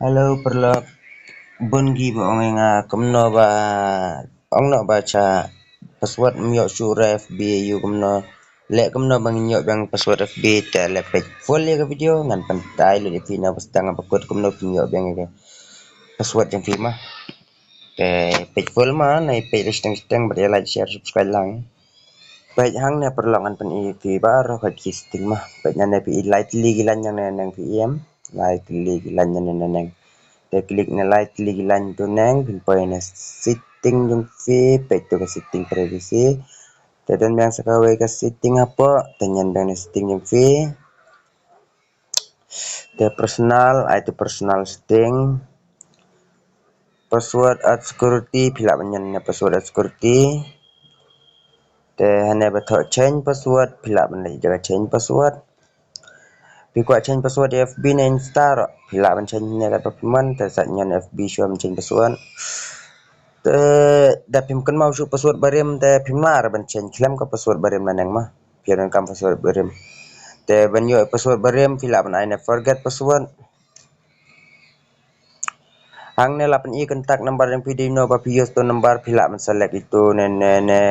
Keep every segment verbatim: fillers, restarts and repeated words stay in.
Hello paralok. Bun ki ba ong ïa nga kumno ba ong noh ba cha password ym ïoh shuh re F B U kumno. Leh kumno ba ngin ïoh biang password F B te leh peit full ïa ka video ngan pyntai lut ïa phi na ba sdang ba kut kumno phin ïoh biang ïa ka password jong phi ma. Te peit full ma na peit ri steng steng bad ïa like share subscribe lang. Peit hangne paralok ngan pyni ïa phi baroh ka ki setting ma. Peit nane phi i lai tylli ki line nane neng phi i em. Lai tylli ki line nane neng. Te klik na lai tylli ki line tu neng phin poi na setting jong phi peit tu ka setting privacy. Te don biang sa kawei ka setting hapoh te ngan biang na setting jong phi. Te personal ai tu personal setting. Password at security phi lah ban ñion na password at security. Te hane ba thoh change password phi lah ban leh jaka change password. Phi kwah change password F B ne Insta ro phi lah ban change ne ka phi mon te sa ñion F B shuwa ban change password. Te da phim kynmaw shuh password barim te phim lah ban change khlem ka password barim na neng ma. Phi ran kam password barim. Te ban ïoh password barim phi lah ban ai na forget password. Hangne lah pyni contact number jong phi dei no ba phi use to number phi lah ban select ito ne ne ne.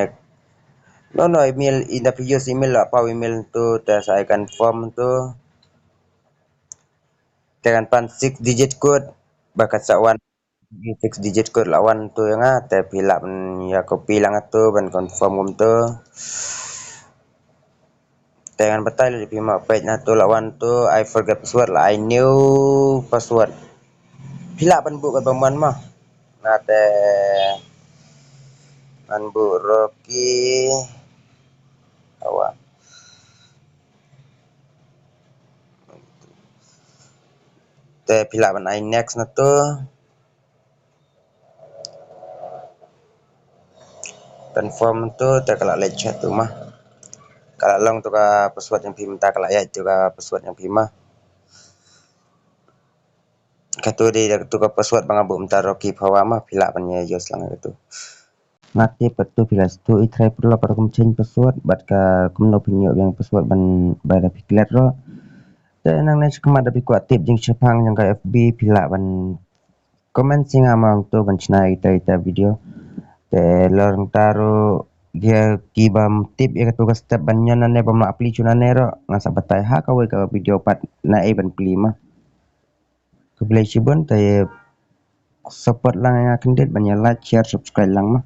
No no email ina phi use email lah paw email to te sa ai confirm to. Te kan pan six digit code ba ka sa wan six digit code lah wan to ïa nga te phi lah ban ïa copy lang to ban confirm kumto. Te ngan batai leh phi ma peit na to lah wan to I forget password lah I new password. Phi lah ban buh kat ba mon ma. Na te ngan buh Rocky. Awa. Te phi lah ban ai next na to. Confirm to te ka lah leit sha to ma. Ka lah long to ka password jong phi mynta ka lah ïaid to ka password jong phi ma. Kato dei da kato ka password ba nga buh mynta Rocky Phawa ma phi lah ban ïa use lang kato. Nga tip kato phi lah sdang i try paralok para kum change password bad ka kumno phin ïoh biang password ban ba da phi klet ro. Te nangne shakhmat da phi kwah tip jingshepang jong ka F B phi lah ban comment sing among to ban shna ita ita video. Te lor ngta ro dia ki bam tip ïa kato ka step ban ñion nane bam la apply shu nane ro nga sa batai ha kawei ka video pat na ei ban pli ma. Khublei shibun te support lang ïa nga khyndiat ban ïa like share subscribe lang ma.